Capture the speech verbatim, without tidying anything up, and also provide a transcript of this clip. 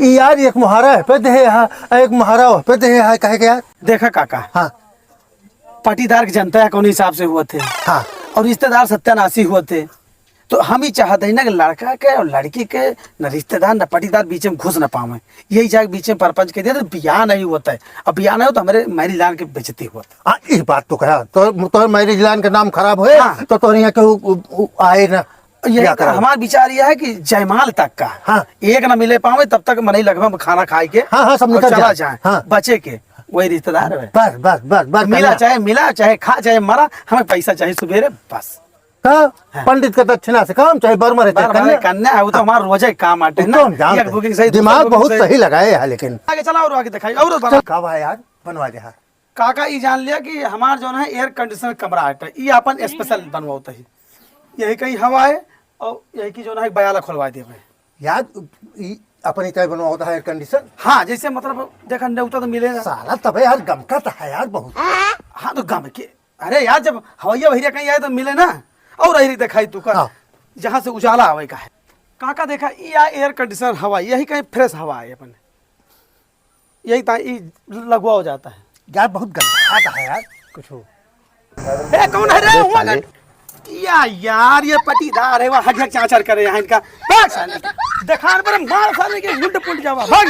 ई यार, एक मुहारा है पे देहे है, एक मुहारा है पे देहे है, कहे के यार। देखा काका, हाँ। पटीदार के जनता है कौन हिसाब से हुआ थे। हाँ। और रिश्तेदार सत्यानाशी हुआ थे। तो हम ही चाहते हैं ना कि लड़का के और लड़की के न रिश्तेदार न पटीदार बीच में घुस न पावे। यही जाके बीच में परपंच कह दिया तो बियाह नहीं होता है। अब बियाह नहीं हो तो हमारे मैरिज लान के बेइज्जती होता। हाँ, ई बात तो कहा। तो, तो मैरिज लान के नाम खराब होए, हाँ। तो तोहरे यहाँ केहू, उ, उ, आए ना। यही बियाह तो करावे। हमार विचार यह है कि जयमाल तक का हाँ। एक ना मिले पावे तब तक मनई लगभग खाना खाए के हाँ, हाँ, सब और निकल चला जाए। जाए। हाँ। बचे के वही रिश्तेदार है। बस, बस, बस, बस, मिला कन्या। चाहे मिला, चाहे खा, चाहे मरा, हमें पैसा चाहे सुबेरे, बस। का? हाँ। पंडित के दक्षिणा से काम, चाहे बर मरे, चाहे बर मरे कन्या। कन्या है, वो तो हाँ। हमार रोजे काम आटे ना। एकदम जान एक से। बुकिंग सही, दिमाग दूसरा बहुत बुकिंग सही। सही लगाए है, लेकिन आगे चलाओ, और आगे दिखाई, और बना। चल, का बा यार, बनवा दे, हाँ। काका, ई जान लिया कि हमार जौन है, एयर कंडीशनर कमरा है, ई आपन स्पेशल बनवावत है। यही कहीं हवा है, और यही की जौन है, बयाला खोलवा देवे। यार, ई अपन ही तरह बनवावत है एयर कंडीशन। हाँ, जैसे मतलब, देखा, नेवता तो मिले ना। साला, तबे यार, गमका तो है यार बहुत। हाँ, तो गम के, अरे यार, जब हवैया भैया कहीं आए तो मिले ना, और अहिरी दिखाई तू का, हाँ। जहाँ से उजाला आवे का है। काका देखा, ई आ एयर कंडीशनर हवा, यही कहीं फ्रेश हवा है अपन, यही ता ई लगवा हो जाता है। यार, बहुत गंदा आता है यार, कुछ हो। ए, कौन है रे? अरे हुआ साले। गट-, या यार, ये पटीदार है, वहाँ हक हक चाचर करे यहाँ इनका। भाग साले। दिखान पर मार साले के उल्ट पुल्ट जावा। भाग।